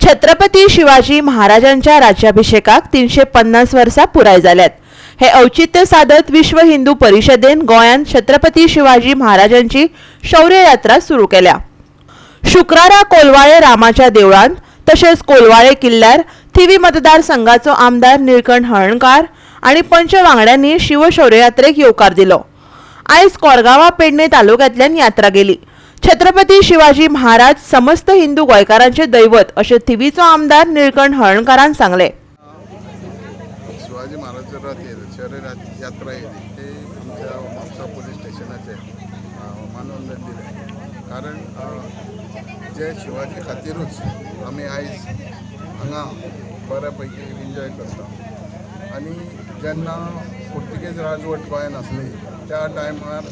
छत्रपती शिवाजी महाराजांच्या राज्याभिषेकाक 350 वर्सां पुराय जाल्यात. हे औचित्य सादत विश्व हिंदू परिषदेन गोंयांत छत्रपती शिवाजी महाराजांची शौर्य यात्रा सुरू केल्या. शुक्रारा कोलवाळे रामाच्या देवळांत तशेंच कोलवाळे किल्ल्यार थिवी मतदारसंघाचो आमदार निळकंठ हळर्णकार आनी पंच वांगड्यांनी शिवशौर्य यात्रेक येवकार दिलो. आयज कोरगांवा पेडणे तालुक्यांतल्यान यात्रा गेली. छत्रपती शिवाजी महाराज समस्त हिंदू गोंयकारांचे दैवत अशें थिवीचो आमदार निळकंठ हळर्णकारान सांगलें. शिवाजी महाराज रथ येयले, शौर्य यात्रा येयली, ती आमच्या म्हापसा पुलीस स्टेशनाचे मानवंदन दिलें, कारण जे शिवाजी खातीरूच आमी आयज हांगा बऱ्या पैकी एन्जॉय करता. आनी जेन्ना पुर्तुगेज राजवट गोंयान आसली, त्या टायमार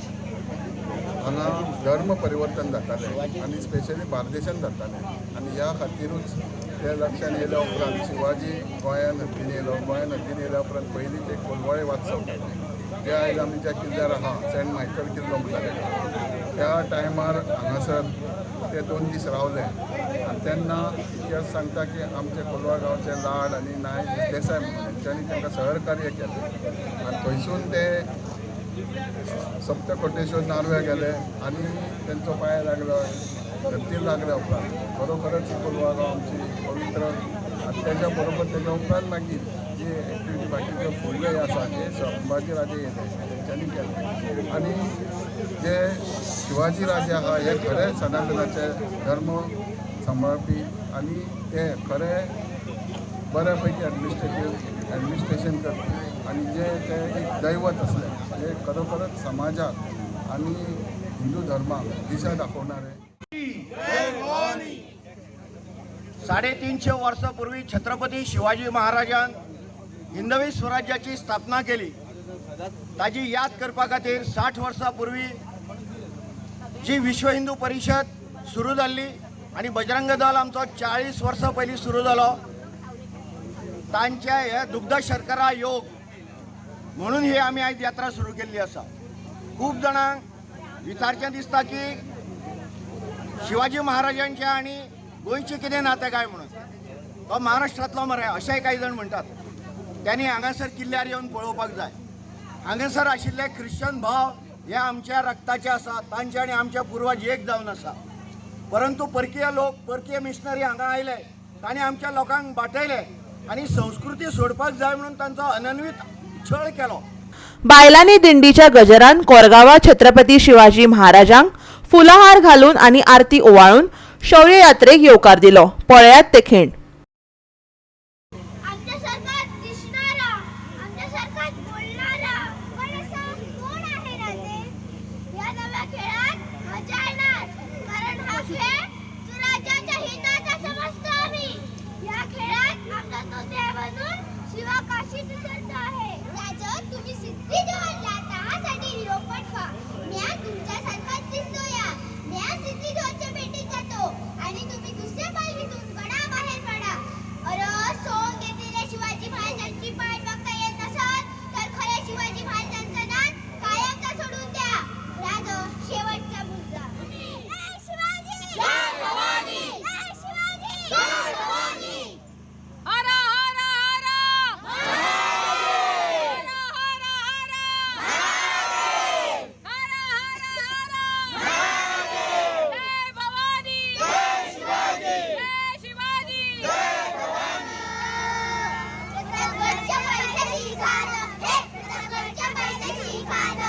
हांगा धर्म परिवर्तन जातालें आनी स्पेशली बार्देशान जातालें. आनी ह्या खातीरूच ते लक्षान येयल्या उपरांत शिवाजी गोंयान हद्दीन येयलो. गोंयान हद्दीन येयल्या उपरांत पयलीं ते कोलवाळे वाचप, जे आयज आमी ज्या किल्ल्यार आहा, सेंट मायकल किल्लो म्हणटा तेका, त्या टायमार हांगासर ते 2 दीस रावले. आनी तेन्ना इतिहास सांगता की आमचे कोलवा गांवचे लाड आनी नायक देसाय म्हणून हेंच्यांनी तांकां सहकार्य केलें आनी थंयसून ते सप्तकोटेश्वर नार्व्या गेले आनी तेंचो पांय लागलो, धरतीर लागल्या उपरांत खरोखरच कोलवा गांव आमची पवित्र. आनी तेज्या बरोबर तेज्या उपरांत मागीर जी एक्टिविटी बाकीच्यो फुडल्यो आसा, हे संभाजी राजे येयले, तेंच्यांनी केले. आनी जे शिवाजी राजे आहा, हे खरे सनातनाचे धर्म सांबाळपी आनी ते खरे बऱ्या पैकी एडमिनिस्ट्रेशन करपी आनी जे ते एक दैवत आसले, जे खरोखरच समाजाक आनी हिंदू धर्माक दिशा दाखोवणारे. 350 वर्सांपूर्वी छत्रपती शिवाजी महाराजान हिंदवी स्वराज्याची स्थापना केली. ताजी याद करपा खातीर 60 वर्सां पूर्वी जी विश्व हिंदू परिशद सुरू जाल्ली आनी बजरंग दल आमचो 40 वर्सां पयलीं सुरू जालो, तांच्या हे दुग्ध शर्करा योग म्हणून ही आमी आयज यात्रा सुरू केल्ली आसा. खूब जाणांक विचारचें दिसता की शिवाजी महाराजांच्या आनी गोंयचें कितें नातें काय म्हणून. तो महाराष्ट्रांतलो मरे, अशेंय कांय जाण म्हणटात. त्यांनी हांगासर किल्ल्यार येवन पळोवपाक जाय. हांगासर आशिल्ले ख्रिश्चन भाव हे आमच्या रक्ताचे आसा, तांचे आनी आमचे पुर्वज एक जावन आसा. परंतु परकीय लोक, परकीय मिशनरी हांगा आयले, तांणी आमच्या लोकांक बाटयले आनी संस्कृती सोडपाक जाय म्हणून तांचो अनन्वित छळ केलो. बायलांनी दिंडीच्या गजरान कोरगांवा छत्रपती शिवाजी महाराजांक फुलाहार घालून आनी आरती ओवाळून शौर्य यात्रेक येवकार दिलो. पळयात ते खीण. आमच्यासारखा दिसणारा, आमच्यासारखाच बोलणारा, पण असा कोण आहे राजे? या नव्या खेळात मजा येणार, कारण हा खेळ सुराज्याच्या हिताचा समजतो आम्ही. या खेळात आमचा तोत्या बनून शिवा काशीत उतरतो आहे. राजा, तुम्ही सिद्धी जोहरला त्यासाठी निरोप पाठवा. म्या तुमच्यासारखाच दिसतो या. म्या सिद्धी जोहरच्या भेटीत जातो आणि तुम्ही दुसऱ्या पालवीतून गडाबाहेर पडा. अरे, सोंग घेतलेल्या शिवाजी महाराजांची पाठ बघता येत नसल तर खऱ्या शिवाजी महाराजांचा नाद कायमचा सोडून द्या. राज, शेवटचा मुद्दा. जय शिवाजी, जय भवानी, जय शिवाजी, जय भवानी. हर हर हर हर हर हर हर हर हर. जय भवानी, जय शिवाजी, जय शिवाजी. प्रतापगडच्या पायथ्याशी खान हे, प्रतापगडच्या पायथ्याशी खान,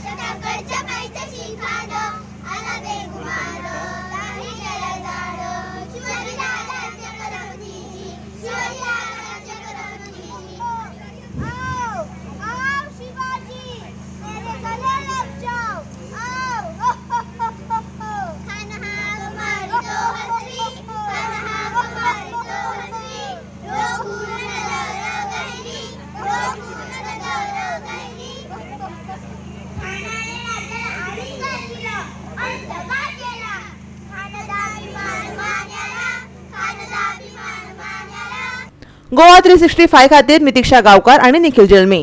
प्रतापगडच्या पायथ्याशी खान आला बेगुमान, नाही त्याला जाण. शिवाजी राजांच्या करमणुकीची, शिवाजी राजांच्या करमणुकीची. आओ आओ शिवाजी, मेरे गले लग जाओ, आओ. हो हो हो हो हो. खान हाक मारितो हसवी, खान हाक मारितो हसवी, रोखून नजर गैली, रोखून नजर गैली. खानाने राजाला आलिंगन दिलं आणि दगा केला. खानदा अभिमान मान्याला, खानदा अभिमान मान्याला. गोवा 365 खातीर नितीक्षा गांवकार आणि निखिल जल्मी.